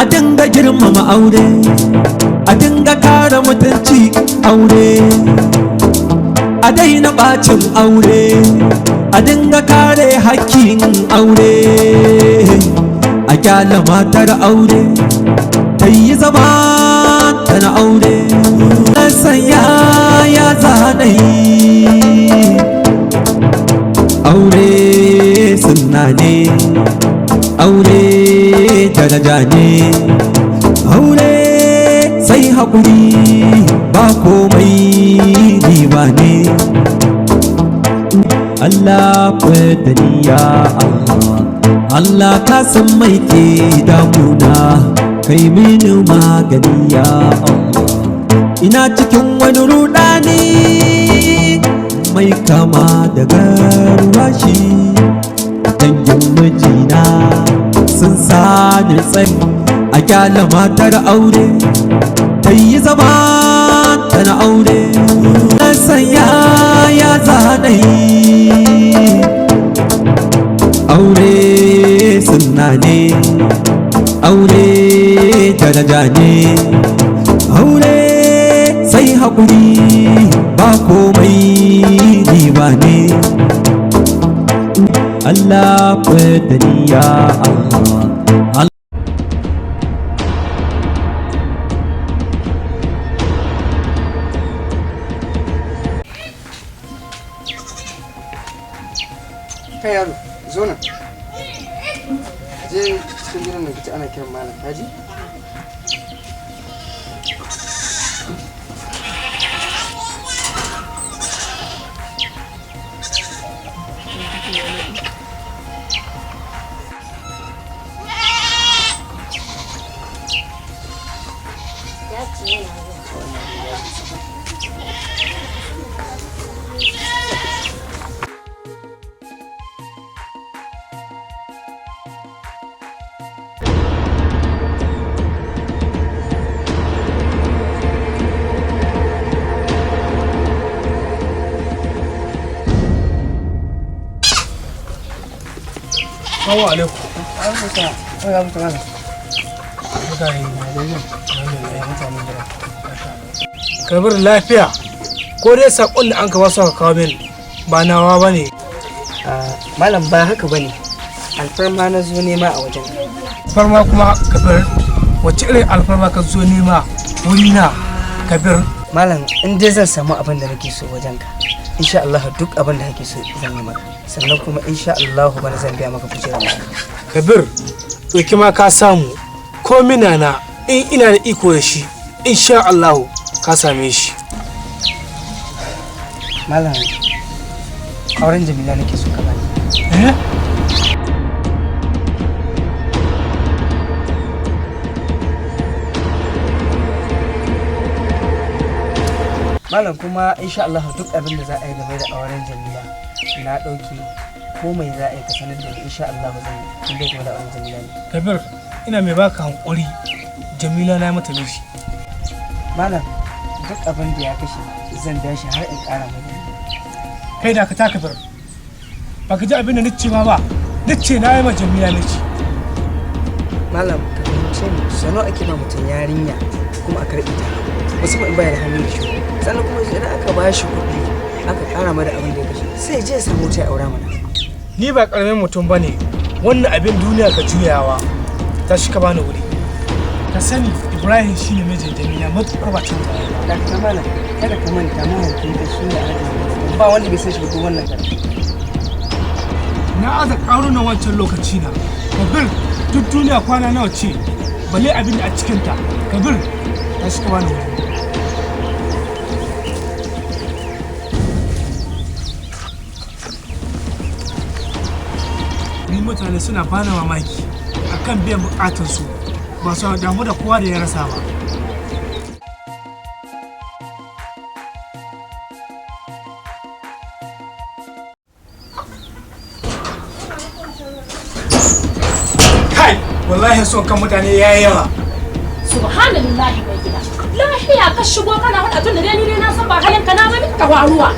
A dinga girmama aure, a dinga kare mutunci aure, a daina bacin aure, a dinga kare hakkin aure, a kyala matar aure ta yi zama tana aure. Na sanya ya zanayi aure sunna ne, aure daraja ne, aure sai haƙuri, ba komai riba ne. Allah da ni ya Allah, Allah ka san mai ke damuna, kai mini magani ya Allah. Ina cikin wani rudani mai kama da garwashi, dangin mijina sun sani tsayi. A kyala matar aure ta yi zama tana aure. Na sanya ya zanayi aure sunna ne, aure daraja ne, aure sai haƙuri, ba komai riba ne. Allah da ni ya Allah. Kai yaro, zo nan. Je cikin gidan nan kace ana kiran malam, kaji? Ya ce yana zuwa. Assalamu alaikum. Alaikum salam. Ai, ga mutum malam. Mutane. Ya mutanen gida. Kabir, lafiya. Ko dai sakon da an ka basu aka kawo min ba nawa ba ne. Ah, malam, ba haka bane. Alfarma na zo nema a wajen ka. Alfarma kuma, Kabir, wacce irin alfarma ka zo nema wuri na, Kabir? Malam, in dai zan samu abin da nake so wajen ka, insha Allah duk abin da kake so zan yi maka. Sannan kuma insha Allah bana zan biya maka kujerar maka. Kabir, ɗauki ma ka samu ko mina na in ina da iko da shi, insha Allah ka same shi. Malam, auren Jamila nake so ka bani. Eh? Malam, kuma insha Allah duk abin da za a yi game da auren Jamila na ɗauke, ko mai za a yi ka sanar da ni, insha Allah zan yi in dai game da auren Jamila ne. Kabir, ina mai baka hankuri, Jamila na mata miji. Malam, duk abin da ya kashe zan biya shi har in ƙara mai. Kai da ka ta, Kabir. Baka ji abin da nace ma ba. Nace na yi ma Jamila miji. Malam, ka fahimce ni, sano ake ba mutum yarinya kuma a karɓe ta, musamman in baya da hannu da shi. Sannan kuma idan aka ba shi kuɗi aka ƙara mada abin da ya kashe, sai ya je ya samu wata ya aura mana. Ni ba karamin mutum ba ne wannan abin duniya ka juyawa. Tashi ka bani wuri. Ka sani Ibrahim shine mijin Jamila, matuƙar ba can ba. Dakta malam, kada ka manta mahaifinka shi ne Alhaji Muhammad. Ba wanda bai san shi ba duk wannan garin. Na aza ƙarunan wancan lokaci na, Kabir. Duk duniya kwana nawa ce, balle abin da a cikinta. Kabir, tashi ka bani wuri. Ni mutane suna bani mamaki akan biyan bukatarsu, ba su damu da kowa da ya rasa ba. Kai, wallahi son kan mutane ya yi yawa. Subhanallahi, mai gida, lafiya ka shigo kana faɗa? Tun da dai ni dai na san ba halin ka na ba, ka faruwa.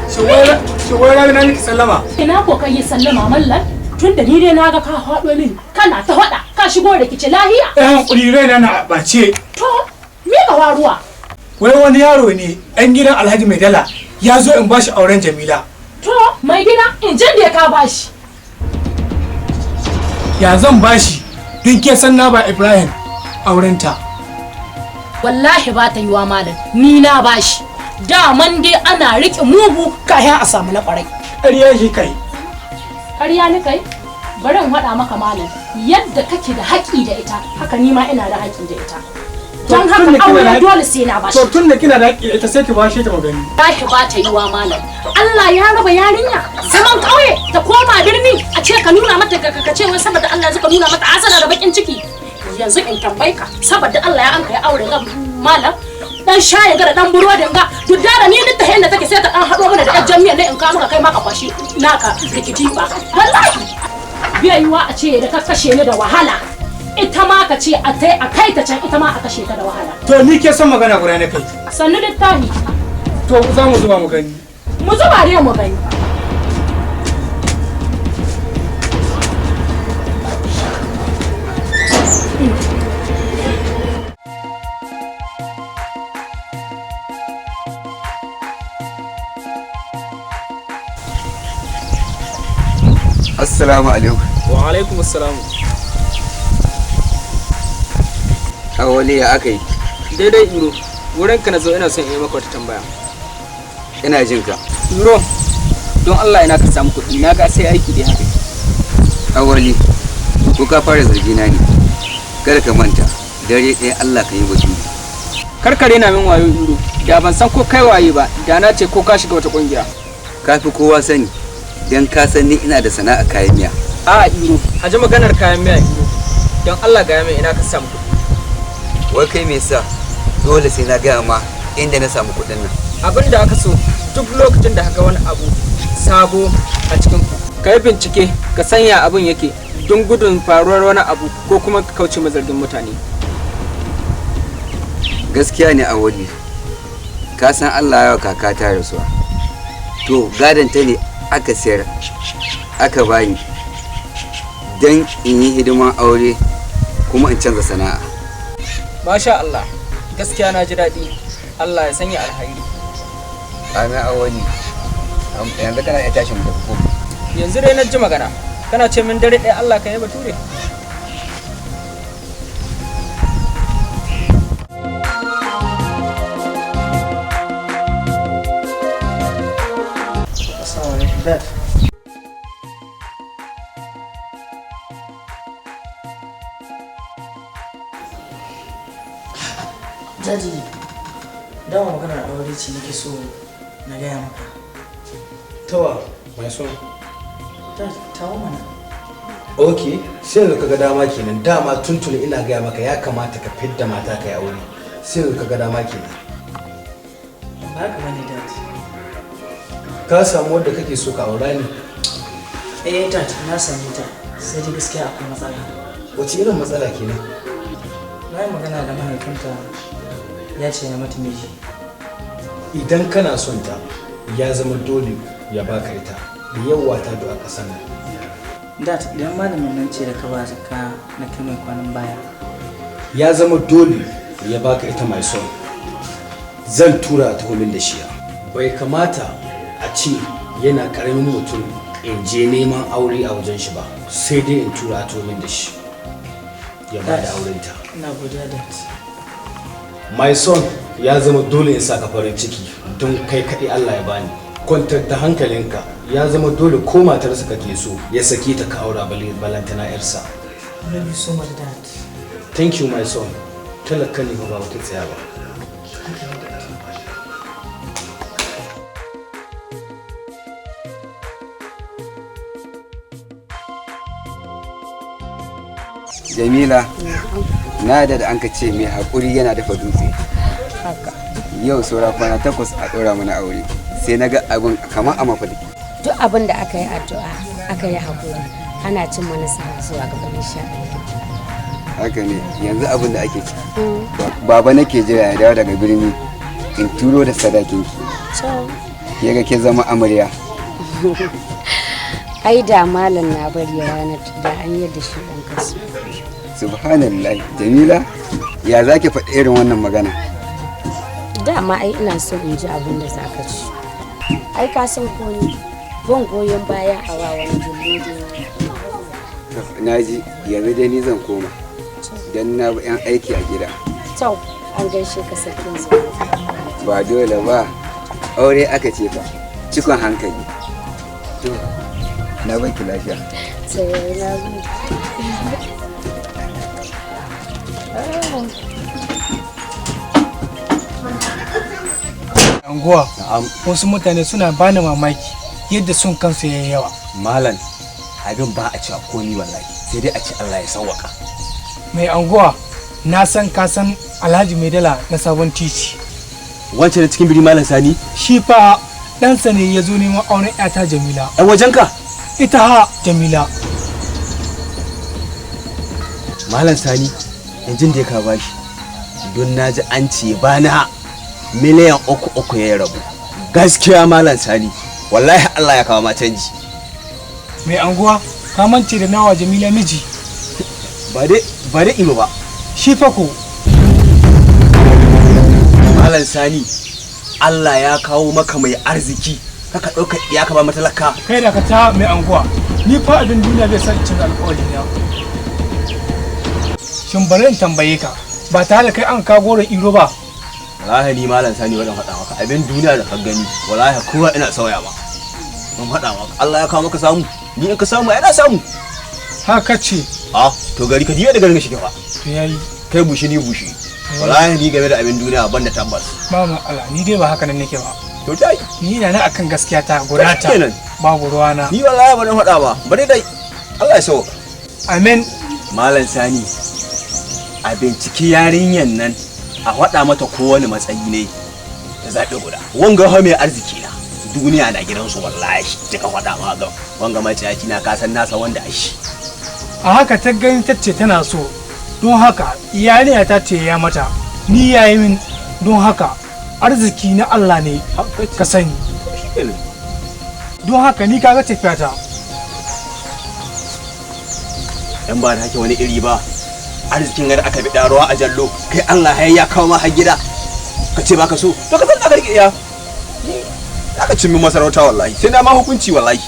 Shin wai rana miki sallama? Ina ko kai yi sallama, mallan? Tun da ni dai na ga ka haɗo min kana ta haɗa ka shigo rikici lahiya. Ɗan hankuri, raina na ɓace. To, me ka waruwa? Wai wani yaro ne ɗan gidan Alhaji Mai Dala ya zo in bashi auren Jamila. To, mai gida, in jin da ka bashi. Ya zan bashi don ke san na ba Ibrahim aurenta. Wallahi ba ta yiwa malam, ni na bashi. Daman dai ana riƙe mugu kayan a samu na ƙwarai. Ƙarya shi kai. Ƙarya ni kai? Bari in faɗa maka malam, yadda kake da haƙi da ita, haka ni ma ina da haƙi da ita. Don haka aure dole sai na bashi. To, tun da kina da haƙi da ita, sai ki bashe ta magani. Wallahi ba ta yiwa malam. Allah ya raba yarinya zaman ƙauye ta koma birni, a ce ka nuna mata ka ce wai saboda Allah zaka nuna mata asala da bakin ciki. Yanzu in tambayi ka, saboda Allah ya an kai aure ga malam, dan shayin ga da dan burodin ga duk da ni duk ta yanda take, sai ta dan haɗo mana da ɗan jami'a ne in ka maka, kai ma ka kwashi naka rikici ba. Wallahi bai yiwa a ce da ka kashe ni da wahala, ita ma ka ce a tai a kai ta can, ita ma a kashe ta da wahala. To, ni ke son magana guda na kai. Sannu littafi. To, za mu zuba mu gani. Mu zuba dai mu gani. Assalamu alaikum. Wa alaikum assalamu. Awali, ya aka yi? Daidai Iro, wurin ka na zo, ina son in yi maka wata tambaya. Ina jin ka. Iro, don Allah ina ka samu kuɗi? Na ga sai aiki dai haka. Awali, ko ka fara zargina ne? Kada ka manta, dare ɗaya Allah ka yi batu. Karkare na min wayo Iro, da ban san ko kai waye ba, da na ce ko ka shiga wata kungiya. Ka fi kowa sani, don ka san ni ina da sana'a kayan miya. A Iro, haji maganar kayan miya Iro. Don Allah ga min ina ka samu kuɗi. Wai kai me yasa dole sai na gaya ma inda na samu kuɗin nan? Abin da aka so, duk lokacin da ka ga wani abu sabo a cikin ku, ka yi bincike ka sanya abin yake don gudun faruwar wani abu ko kuma ka kauce ma zargin mutane. Gaskiya ne Awali. Ka san Allah ya wa kaka ta rasuwa. To, gadon ta ne aka sayar aka bani don in yi hidiman aure kuma in canza sana'a. Masha Allah, gaskiya na ji daɗi. Allah ya sanya alhairi. Amin Awali. Yanzu kana iya tashi mu tafi ko? Yanzu dai na ji magana. Kana ce min dare ɗaya Allah kan yi bature. Assalamu alaikum, Dad. Daddy, dama maganar aure ce nake so na gaya maka. Tawa, my son. Dad, tawo mana. Ok, sai yanzu kaga dama kenan. Dama tuntuni ina gaya maka ya kamata ka fidda mata ka yi aure. Sai yanzu kaga dama kenan. Ba haka bane, Dad. Ka samu wadda kake so ka aura ne? Eh Dad, na same ta. Sai dai gaskiya akwai matsala. Wace irin matsala kenan? Na yi magana da mahaifinta, ya ce na mata miji. Idan kana son ta, ya zama dole ya baka ita. Da yawa ta a ƙasar nan. Dad, idan malamin nan ce da ka ba zakka na kai mai kwanan baya. Ya zama dole ya baka ita, my son. Zan tura a taho min da shiya. Bai kamata a ce yana karamin mutum in je neman aure a wajen shi ba, sai dai in tura a taho min da shi. Ya ba da aurenta. Ina godiya, Dad. My son, ya zama dole in saka farin ciki don kai kaɗai Allah ya bani. Kwantar da hankalinka, ya zama dole ko matarsa kake so ya sake ta ka aura, balantana yarsa. I love you so much, Dad. Thank you, my son. Talaka ne fa, ba wata tsaya ba. Haka ne, Dad. Jamila, na da an ka ce mai haƙuri yana dafa dutse. Haka. Yau saura kwana 8 a ɗora mana aure. Sai na ga abin kamar a mafarki. Duk abin da aka yi addu'a, aka yi haƙuri, ana cimma nasara zuwa gaba insha Allah. Haka ne, yanzu abin da ake ciki. Baba nake jira ya dawo daga birni in turo da sadakinki. To, Ke ga ke zama amarya. Ai da malam na bari ranar da an yadda shi ɗan kasu. Subhanallah, Jamila, ya zaki faɗi irin wannan magana? Dama ai ina so in ji abin da za ka ci. Ai ka san ko ni ban goyon baya a wa wani gulli. Na ji, yanzu dai ni zan koma don na bi 'yan aiki a gida. To, an gaishe ka sarkin zuwa. Ba dole ba, aure aka ce fa, cikon hankali. To, na baki lafiya. To, na gode. Anguwa, wasu mutane suna bani mamaki yadda son kansu yayi yawa. Malam, abin ba a cewa komi wallahi, sai dai a ce Allah ya sawwaka. Mai anguwa, na san ka san Alhaji Maidala na sabon titi. Wancan na cikin biri Malam Sani? Shi fa ɗansa ne ya zo neman auren 'yata Jamila. A wajenka? Ita ha Jamila. Malam Sani, yanzu da ya ka bashi, don na ji an ce bana 3 miliyan ya rabu. Gaskiya Malam Sani, wallahi Allah ya kawo ma canji. Mai anguwa, ka mance da nawa Jamila miji. Ba dai ilo ba. Shi fa ko. Malam Sani, Allah ya kawo maka mai arziki, kaka ɗauka ya ka ba matalaka. Kai da ka ta mai anguwa, ni fa abin duniya bai san cin alƙawari na. Shin bari in tambaye ka, ba tare da kai an ka goron iro ba? Wallahi ni Malam Sani wadan faɗa maka abin duniya da ka gani, wallahi kowa ina sauya ma. Ban faɗa maka, Allah ya kawo maka samu, ni in ka samu ai na samu. Haka ce. Ah, to gari ka jiya da garin ka shike fa. To yayi. Kai bushi ni bushi. Wallahi ni game da abin duniya ban da tabbas. Ba matsala, ni dai ba haka nan nake ba. To dai. Ni ina nan akan gaskiya ta gurata. Babu ruwana. Ni wallahi ban faɗa ba, bari dai. Allah ya sauka. Amin. Malam Sani, a binciki yarinyan nan a faɗa mata kowane matsayi ne ta zaɓi guda. Wanga ha mai arziki na duniya na gidansu wallahi duka faɗa ma ga wanga maciyaci na kasan nasa wanda a shi. A haka ta gani ta ce tana so, don haka iyaliya ta ce ya mata, ni yayi min, don haka arziki na Allah ne ka sani. Don haka ni kaga tafiyata. Yan ba da hake wani iri ba, arzikin gada aka bi ruwa a jallo, kai Allah ya kawo ma har gida ka ce baka so, to ka san da ka rike iya. Aka cin min masarauta wallahi, sai na ma hukunci wallahi.